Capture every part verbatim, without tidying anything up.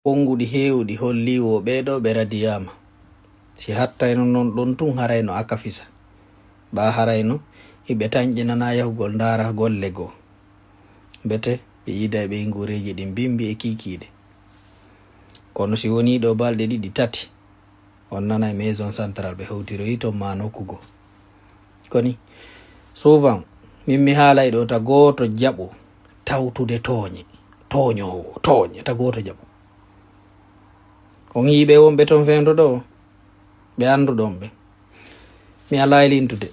Konnguɗi heewɗi hollii wo ɓee ɗoo ɓe radiyaama. Si hattayno non ɗon tun, harayno akafisa. Ɓaa harayno hiɓe tanƴinanaa yahugol ndaara golle goo. Mbete ɓe yiida e ɓeynguureeji ɗin bimbi e kiikiiɗe. Kono si wonii ɗoo balɗe ɗiɗi, tati, on nanay Maison Centrale ɓe hewtiroyi ton maa nokku goo. Koni, souvent, min mi haalay ɗoo ta gooto jaɓu tawtude tooñe, tooñoowo, tooñe, ta gooto jaɓu. On yi'i ɓe wonɓe ton fewndo ɗoo, ɓe annduɗon ɓe. Mi alaa e lintude,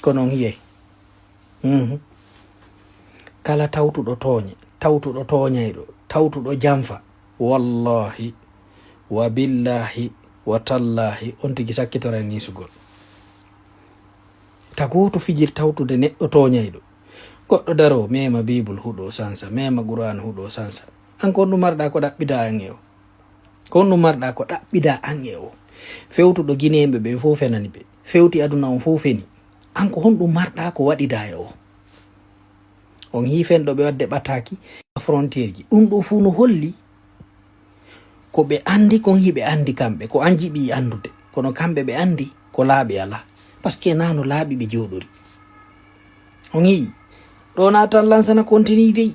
kono on yi'ay. Mhm. Kala tawtuɗo tooñe, tawtuɗo tooñayɗo, tawtuɗo janfa, wallaahi, wa billaahi, wa tallaahi, on tigi sakkitoray niisugol. Ta gooto fijir tawtude neɗɗo tooñayɗo. Goɗɗo daroo, mema Bible huɗo sansa, mema Qur'aan huɗo sansa. An ko honɗum marɗaa ko ɗaɓɓidaa an e o? Ko honɗum marɗaa ko ɗaɓɓidaa an e o? Fewtuɗo Gineeɓe ɓen fow fenani ɓe. Fewti aduna on fow feni. An ko honɗum marɗaa ko waɗidaa e o? On hii fenɗo ɓe waɗde ɓataaki frontière ji. Ɗum ɗoo fow no holli ko ɓe anndi kon hiɓe anndi kamɓe. Ko an jiɗi anndude. Kono kamɓe ɓe anndi ko laaɓi alaa. Parce que naa no laaɓi ɓe jooɗori. On yii, ɗoo naa tan lansana continue dey.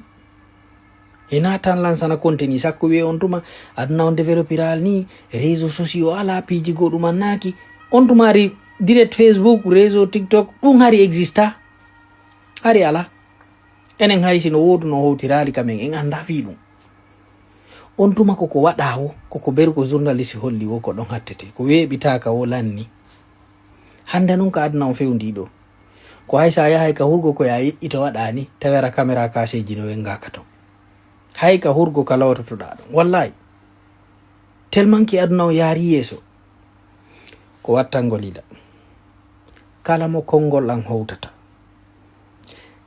E naa tan lansana continue, sakko wi'e on tuma aduna on développiraali nii, réseaux sociaux alaa, piiji goo ɗum annaaki. On tuma hari direct Facebook, réseau TikTok, ɗum hari exista. Hari alaa. Enen hari si no wooduno howtiraali ka men, en anndaa fii ɗum. On tuma ko ko waɗaa wo, ko ko beru ko journaliste holli wo, ko ɗon hattete. Ko weeɓitaaka wo lanni. Hannde non ka aduna on fewndii ɗoo. Ko hay sa yahay ka hurgo ko ya yeƴƴito waɗaa ni, tawera kamera kaaseeji no wenngaaka ton. Hay ka hurgo ka loototoɗaa ɗon. Wallahi. Tellement que aduna on yaari yeeso. Ko wattangol ila. Kala mo konngol an howtata.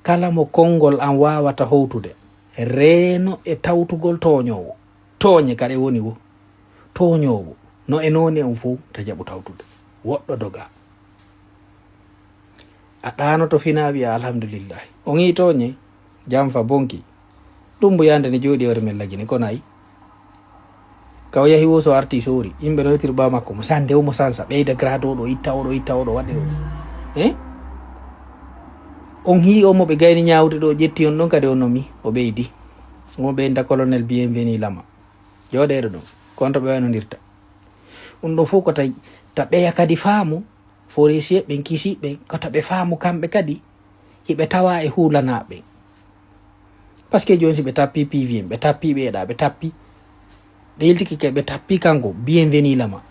Kala mo konngol an waawata howtude. Reeno e tawtugol tooñoowo. Tooñe kaɗe woni wo. Tooñoowo. No e noone on fow ta jaɓu tawtude. Woɗɗo doga. A ɗaanoto fina wi'a alhamdulillahi. On yii tooñe, janfa bonki. Ɗum mbo yande ne jooɗi hoore men lagine, kono ayi. Ka o yahi wo so arti soori, yimɓe no yotiri ɓaawo makko, mo sande o mo sansa, ɓeyda grade oɗo, itta oɗo, itta oɗo, waɗe oɗo. Eh? On hii o mo ɓe gayni ñaawde ɗo, ƴetti on ɗon kadi o nomi, o ɓeydi. Mo ɓeynda colonel Bienvenu Lama. Jooɗeeɗo ɗon, kon to ɓe waynondirta. Ɗum ɗon fof ko tawi, ta ɓeya kadi faamu, forestier ɓen, kisiiɓe ɓen, ko ta ɓe faamu kamɓe kadi, hiɓe tawa e huulanaaɓe ɓen. Parce que jooni si ɓe tappi P V M, ɓe tappi ɓeeɗa, ɓe tappi, ɓe yiltiki ke, ɓe tappi kanko, Bienvenu Lama.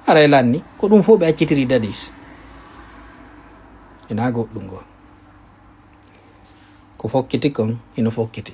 Haray lanni, ko ɗum fof ɓe accitiri Dadis. Ina goɗɗum goo. Ko fokkiti kon, hino fokkiti.